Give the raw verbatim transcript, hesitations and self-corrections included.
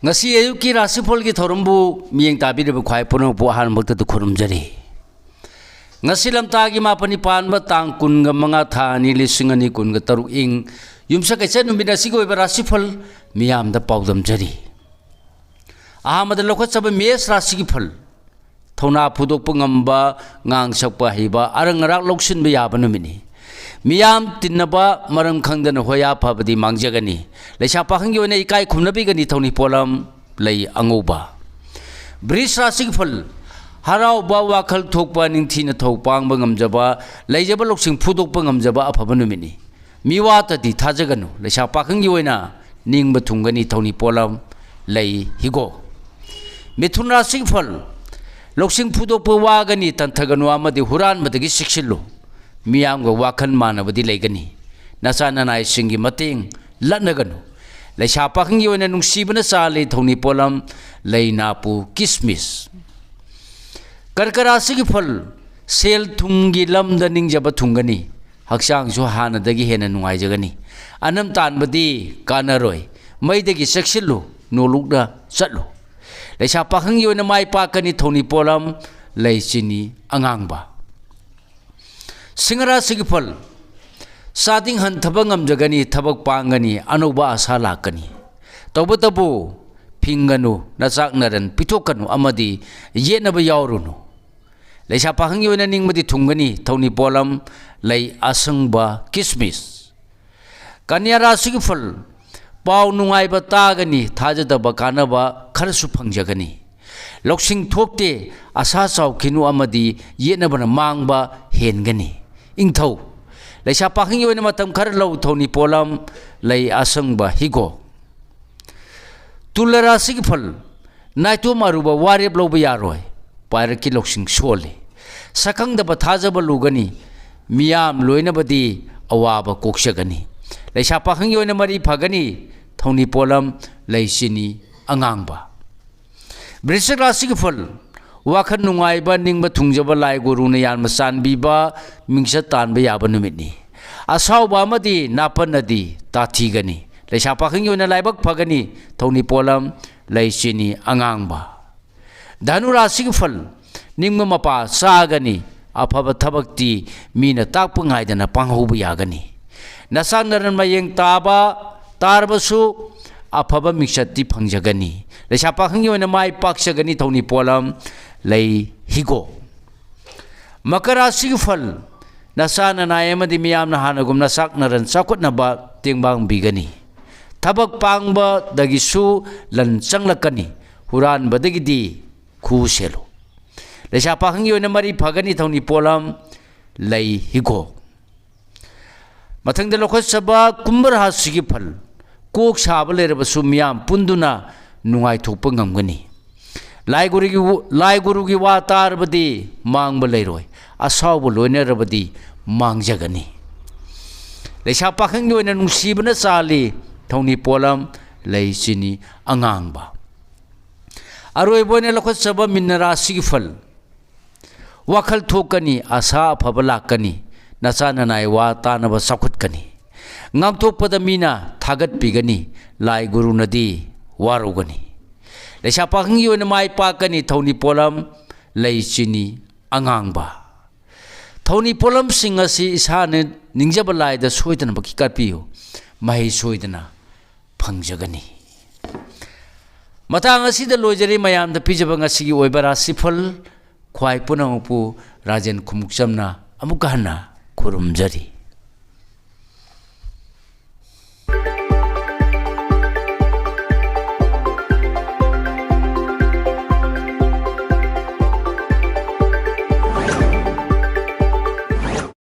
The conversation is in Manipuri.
ꯉꯁꯤ ꯑꯌꯨꯛꯀꯤ ꯔꯥꯁꯤꯐꯜꯒꯤ ꯊꯧꯔꯝꯕꯨ ꯃꯤꯠꯌꯦꯡ ꯇꯥꯕꯤꯔꯤꯕ ꯈ꯭ꯋꯥꯏ ꯄꯨꯝꯅꯃꯛꯄꯨ ꯑꯍꯥꯟꯕꯃꯛꯇꯗ ꯈꯨꯔꯨꯝꯖꯔꯤ꯫ ꯉꯁꯤ ꯂꯝꯇꯥꯒꯤ ꯃꯥꯄꯟꯅꯤ ꯄꯥꯟꯕ ꯇꯥꯡ ꯀꯨꯟꯒ ꯃꯉꯥ, ꯊꯥ ꯑꯅꯤ, ꯂꯤꯁꯤꯡ ꯑꯅꯤ ꯀꯨꯟꯒ ꯇꯔꯨꯛ ꯏꯪ ꯌꯨꯝꯁꯀꯩꯆ ꯅꯨꯃꯤꯠ ꯑꯁꯤꯒꯤ ꯑꯣꯏꯕ ꯔꯥꯁꯤꯐꯜ ꯃꯤꯌꯥꯝꯗ ꯄꯥꯎꯗꯝꯖꯔꯤ꯫ ꯑꯍꯥꯟꯕꯗ ꯂꯧꯈꯠꯆꯕ ꯃꯦꯁ ꯔꯥꯁꯤꯒꯤ ꯐꯜ꯫ ꯊꯧꯅꯥ ꯐꯨꯗꯣꯛꯄ ꯉꯝꯕ, ꯉꯥꯡ ꯁꯛꯄ ꯍꯩꯕ, ꯑꯔꯪ ꯑꯔꯥꯛ ꯂꯧꯁꯤꯟꯕ ꯌꯥꯕ ꯅꯨꯃꯤꯠꯅꯤ꯫ ꯃꯤꯌꯥꯝ ꯇꯤꯟꯅꯕ ꯃꯔꯝ ꯈꯪꯗꯅ ꯍꯣꯌꯥ ꯐꯕꯗꯤ ꯃꯥꯡꯖꯒꯅꯤ꯫ ꯂꯩꯁꯥ ꯄꯥꯈꯪꯒꯤ ꯑꯣꯏꯅ ꯏꯀꯥꯏ ꯈꯨꯝꯅꯕꯤꯒꯅꯤ ꯊꯧꯅꯤ ꯄꯣꯠꯂꯝ ꯂꯩ ꯑꯉꯧꯕ꯫ ꯕ꯭ꯔꯤꯖ ꯔꯥꯁꯤꯒꯤ ꯐꯜ꯫ ꯍꯔꯥꯎꯕ, ꯋꯥꯈꯜ ꯊꯣꯛꯄ, ꯅꯤꯡꯊꯤꯅ ꯊꯧ ꯄꯥꯡꯕ ꯉꯝꯖꯕ, ꯂꯩꯖꯕ ꯂꯧꯁꯤꯡ ꯐꯨꯗꯣꯛꯄ ꯉꯝꯖꯕ ꯑꯐꯕ ꯅꯨꯃꯤꯠꯅꯤ꯫ ꯃꯤꯋꯥꯇꯗꯤ ꯊꯥꯖꯒꯅꯨ꯫ ꯂꯩꯁꯥ ꯄꯥꯈꯪꯒꯤ ꯑꯣꯏꯅ ꯅꯤꯡꯕ ꯊꯨꯡꯒꯅꯤ ꯊꯧꯅꯤ ꯄꯣꯠꯂꯝ ꯂꯩ ꯍꯤꯒꯣꯛ꯫ ꯃꯤꯊꯨꯟ ꯔꯥꯁꯤꯒꯤ ꯐꯜ꯫ ꯂꯧꯁꯤꯡ ꯐꯨꯗꯣꯛꯄ ꯋꯥꯒꯅꯤ, ꯇꯟꯊꯒꯅꯨ ꯑꯃꯗꯤ ꯍꯨꯔꯥꯟꯕꯗꯒꯤ ꯆꯦꯛꯁꯤꯜꯂꯨ꯫ ꯃꯤꯌꯥꯝꯒ ꯋꯥꯈꯜ ꯃꯥꯟꯅꯕꯗꯤ ꯂꯩꯒꯅꯤ꯫ ꯅꯆꯥ ꯅꯅꯥꯏꯁꯤꯡꯒꯤ ꯃꯇꯦꯡ ꯂꯠꯅꯒꯅꯨ꯫ ꯂꯩꯁꯥ ꯄꯥꯈꯪꯒꯤ ꯑꯣꯏꯅ ꯅꯨꯡꯁꯤꯕꯅ ꯆꯥꯜꯂꯤ ꯊꯧꯅꯤ ꯄꯣꯠꯂꯝ ꯂꯩ ꯅꯥꯄꯨ ꯀꯤꯁꯃꯤꯁ꯫ ꯀꯔꯀ ꯔꯥꯁꯤꯒꯤ ꯐꯜ꯫ ꯁꯦꯜ ꯊꯨꯝꯒꯤ ꯂꯝꯗ ꯅꯤꯡꯖꯕ ꯊꯨꯡꯒꯅꯤ꯫ ꯍꯛꯆꯥꯡꯁꯨ ꯍꯥꯟꯅꯗꯒꯤ ꯍꯦꯟꯅ ꯅꯨꯡꯉꯥꯏꯖꯒꯅꯤ꯫ ꯑꯅꯝ ꯇꯥꯟꯕꯗꯤ ꯀꯥꯟꯅꯔꯣꯏ꯫ ꯃꯩꯗꯒꯤ ꯆꯦꯛꯁꯤꯜꯂꯨ, ꯅꯣꯂꯨꯛꯅ ꯆꯠꯂꯨ꯫ ꯂꯩꯁꯥ ꯄꯥꯈꯪꯒꯤ ꯑꯣꯏꯅ ꯃꯥꯏ ꯄꯥꯛꯀꯅꯤ ꯊꯧꯅꯤ ꯄꯣꯠꯂꯝ ꯂꯩ ꯆꯤꯅꯤ ꯑꯉꯥꯡꯕ꯫ ꯁꯤꯡꯍ ꯔꯥꯁꯤꯒꯤ ꯐꯜ꯫ ꯆꯥꯗꯤꯡ ꯍꯟꯊꯕ ꯉꯝꯖꯒꯅꯤ, ꯊꯕꯛ ꯄꯥꯡꯒꯅꯤ, ꯑꯅꯧꯕ ꯑꯁꯥ ꯂꯥꯛꯀꯅꯤ꯫ ꯇꯧꯕꯇꯕꯨ ꯐꯤꯡꯒꯅꯨ, ꯅꯆꯥꯛ ꯅꯔꯟ ꯄꯤꯊꯣꯛꯀꯅꯨ ꯑꯃꯗꯤ ꯌꯦꯠꯅꯕ ꯌꯥꯎꯔꯨꯅꯨ꯫ ꯂꯩꯁꯥ ꯄꯥꯈꯪꯒꯤ ꯑꯣꯏꯅ ꯅꯤꯡꯕꯗꯤ ꯊꯨꯡꯒꯅꯤ ꯊꯧꯅꯤ ꯄꯣꯠꯂꯝ ꯂꯩ ꯑꯁꯪꯕ ꯀꯤꯁꯃꯤꯁ꯫ ꯀꯟꯌꯥ ꯔꯥꯁꯤꯒꯤ ꯐꯜ꯫ ꯄꯥꯎ ꯅꯨꯡꯉꯥꯏꯕ ꯇꯥꯒꯅꯤ, ꯊꯥꯖꯗꯕ ꯀꯥꯟꯅꯕ ꯈꯔꯁꯨ ꯐꯪꯖꯒꯅꯤ꯫ ꯂꯧꯁꯤꯡ ꯊꯣꯛꯇꯦ, ꯑꯁꯥ ꯆꯥꯎꯈꯤꯅꯨ ꯑꯃꯗꯤ ꯌꯦꯠꯅꯕꯅ ꯃꯥꯡꯕ ꯍꯦꯟꯒꯅꯤ꯫ ꯏꯪꯊꯧ꯫ ꯂꯩꯁꯥ ꯄꯥꯈꯪꯒꯤ ꯑꯣꯏꯅ ꯃꯇꯝ ꯈꯔ ꯂꯧ ꯊꯧꯅꯤ ꯄꯣꯠꯂꯝ ꯂꯩ ꯑꯁꯪꯕ ꯍꯤꯒꯣꯛ꯫ ꯇꯨꯂ ꯔꯥꯁꯤꯒꯤ ꯐꯜ꯫ ꯅꯥꯏꯇꯣꯝ ꯑꯔꯨꯕ ꯋꯥꯔꯦꯞ ꯂꯧꯕ ꯌꯥꯔꯣꯏ꯫ ꯄꯥꯏꯔꯛꯀꯤ ꯂꯧꯁꯤꯡ ꯁꯣꯜꯂꯤ꯫ ꯁꯛꯈꯪꯗꯕ ꯊꯥꯖꯕ ꯂꯨꯒꯅꯤ꯫ ꯃꯤꯌꯥꯝ ꯂꯣꯏꯅꯕꯗꯤ ꯑꯋꯥꯕ ꯀꯣꯛꯆꯒꯅꯤ꯫ ꯂꯩꯁꯥ ꯄꯥꯈꯪꯒꯤ ꯑꯣꯏꯅ ꯃꯔꯤ ꯐꯒꯅꯤ꯫ ꯊꯧꯅꯤ ꯄꯣꯠꯂꯝ ꯂꯩ ꯆꯤꯅꯤ ꯑꯉꯥꯡꯕ꯫ ꯕ꯭ꯔꯤꯁꯤꯛ ꯔꯥꯁꯤꯒꯤ ꯐꯜ꯫ ꯋꯥꯈꯜ ꯅꯨꯡꯉꯥꯏꯕ, ꯅꯤꯡꯕ ꯊꯨꯡꯖꯕ, ꯂꯥꯏ ꯒꯨꯔꯨꯅ ꯌꯥꯝꯅ ꯆꯥꯟꯕꯤꯕ, ꯃꯤꯡꯆꯠ ꯇꯥꯟꯕ ꯌꯥꯕ ꯅꯨꯃꯤꯠꯅꯤ꯫ ꯑꯁꯥꯎꯕ ꯑꯃꯗꯤ ꯅꯥꯄꯟꯅꯗꯤ ꯇꯥꯊꯤꯒꯅꯤ꯫ ꯂꯩꯁꯥ ꯄꯥꯈꯪꯒꯤ ꯑꯣꯏꯅ ꯂꯥꯏꯕꯛ ꯐꯒꯅꯤ, ꯊꯧꯅꯤ ꯄꯣꯠꯂꯝ ꯂꯩ ꯆꯤꯅꯤ ꯑꯉꯥꯡꯕ꯫ ꯙꯅꯨ ꯔꯥꯁꯤꯒꯤ ꯐꯜ, ꯅꯤꯡꯕ ꯃꯄꯥ ꯆꯥꯒꯅꯤ, ꯑꯐꯕ ꯊꯕꯛꯇꯤ ꯃꯤꯅ ꯇꯥꯛꯄ ꯉꯥꯏꯗꯅ ꯄꯥꯡꯍꯧꯕ ꯌꯥꯒꯅꯤ꯫ ꯅꯆꯥ ꯅꯔꯟ ꯃꯌꯦꯡ ꯇꯥꯕ ꯇꯥꯔꯕꯁꯨ ꯑꯐꯕ ꯃꯤꯡꯆꯠꯇꯤ ꯐꯪꯖꯒꯅꯤ꯫ ꯂꯩꯁꯥ ꯄꯥꯈꯪꯒꯤ ꯑꯣꯏꯅ ꯃꯥꯏ ꯄꯥꯛꯆꯒꯅꯤ, ꯊꯧꯅꯤ ꯄꯣꯠꯂꯝ ꯂꯩ ꯍꯤꯒꯣꯛ꯫ ꯃꯀꯔ ꯔꯥꯁꯤꯒꯤ ꯐꯜ, ꯅꯆꯥ ꯅꯅꯥꯏ ꯑꯃꯗꯤ ꯃꯤꯌꯥꯝꯅ ꯍꯥꯟꯅꯒꯨꯝꯅ ꯆꯥꯛꯅꯔꯟ ꯆꯥꯎꯈꯠꯅꯕ ꯇꯦꯡꯕꯥꯡꯕꯤꯒꯅꯤ꯫ ꯊꯕꯛ ꯄꯥꯡꯕꯗꯒꯤꯁꯨ ꯂꯟ ꯆꯪꯂꯛꯀꯅꯤ, ꯍꯨꯔꯥꯟꯕꯗꯒꯤꯗꯤ ꯈꯨ ꯁꯦꯜꯂꯨ꯫ ꯂꯩꯁꯥ ꯄꯥꯈꯪꯒꯤ ꯑꯣꯏꯅ ꯃꯔꯤ ꯐꯒꯅꯤ, ꯊꯧꯅꯤ ꯄꯣꯠꯂꯝ ꯂꯩ ꯍꯤꯒꯣꯛ꯫ ꯃꯊꯪꯗ ꯂꯧꯈꯠꯆꯕ ꯀꯨꯝꯚ ꯔꯥꯁꯤꯒꯤ ꯐꯜ, ꯀꯣꯛ ꯁꯥꯕ ꯂꯩꯔꯕꯁꯨ ꯃꯤꯌꯥꯝ ꯄꯨꯟꯗꯨꯅ ꯅꯨꯡꯉꯥꯏꯊꯣꯛꯄ ꯉꯝꯒꯅꯤ꯫ ꯂꯥꯏ ꯒꯨꯔꯨꯒꯤ, ꯂꯥꯏ ꯒꯨꯔꯨꯒꯤ ꯋꯥ ꯇꯥꯔꯕꯗꯤ ꯃꯥꯡꯕ ꯂꯩꯔꯣꯏ, ꯑꯁꯥꯎꯕ ꯂꯣꯏꯅꯔꯕꯗꯤ ꯃꯥꯡꯖꯒꯅꯤ꯫ ꯂꯩꯁꯥ ꯄꯥꯈꯪꯒꯤ ꯑꯣꯏꯅ ꯅꯨꯡꯁꯤꯕꯅ ꯆꯥꯜꯂꯤ, ꯊꯧꯅꯤ ꯄꯣꯠꯂꯝ ꯂꯩ ꯆꯤꯅꯤ ꯑꯉꯥꯡꯕ꯫ ꯑꯔꯣꯏꯕ ꯑꯣꯏꯅ ꯂꯧꯈꯠꯆꯕ ꯃꯤꯟꯅ ꯔꯥꯁꯤꯒꯤ ꯐꯜ, ꯋꯥꯈꯜ ꯊꯣꯛꯀꯅꯤ, ꯑꯁꯥ ꯑꯐꯕ ꯂꯥꯛꯀꯅꯤ, ꯅꯆꯥ ꯅꯅꯥꯏ ꯋꯥ ꯇꯥꯅꯕ ꯆꯥꯎꯈꯠꯀꯅꯤ꯫ ꯉꯥꯡꯊꯣꯛꯄꯗ ꯃꯤꯅ ꯊꯥꯒꯠꯄꯤꯒꯅꯤ, ꯂꯥꯏ ꯒꯨꯔꯨꯅꯗꯤ ꯋꯥꯔꯧꯒꯅꯤ꯫ ꯂꯩꯁꯥ ꯄꯥꯈꯪꯒꯤ ꯑꯣꯏꯅ ꯃꯥꯏ ꯄꯥꯛꯀꯅꯤ, ꯊꯧꯅꯤ ꯄꯣꯠꯂꯝ ꯂꯩ ꯆꯤꯅꯤ ꯑꯉꯥꯡꯕ꯫ ꯊꯧꯅꯤ ꯄꯣꯠꯂꯝꯁꯤꯡ ꯑꯁꯤ ꯏꯁꯥꯅ ꯅꯤꯡꯖꯕ ꯂꯥꯏꯗ ꯁꯣꯏꯗꯅꯃꯛꯀꯤ ꯀꯠꯄꯤꯌꯨ, ꯃꯍꯩ ꯁꯣꯏꯗꯅ ꯐꯪꯖꯒꯅꯤ꯫ ꯃꯇꯥꯡ ꯑꯁꯤꯗ ꯂꯣꯏꯖꯔꯤ ꯃꯌꯥꯝꯗ ꯄꯤꯖꯕ ꯉꯁꯤꯒꯤ ꯑꯣꯏꯕ ꯔꯥꯁꯤꯐꯜ꯫ ꯈ꯭ꯋꯥꯏ ꯄꯨꯝꯅꯃꯛꯄꯨ ꯔꯥꯖꯦꯟ ꯈꯨꯃꯨꯛꯆꯝꯅ ꯑꯃꯨꯛꯀ ꯍꯟꯅ ꯈꯨꯔꯨꯝꯖꯔꯤ꯫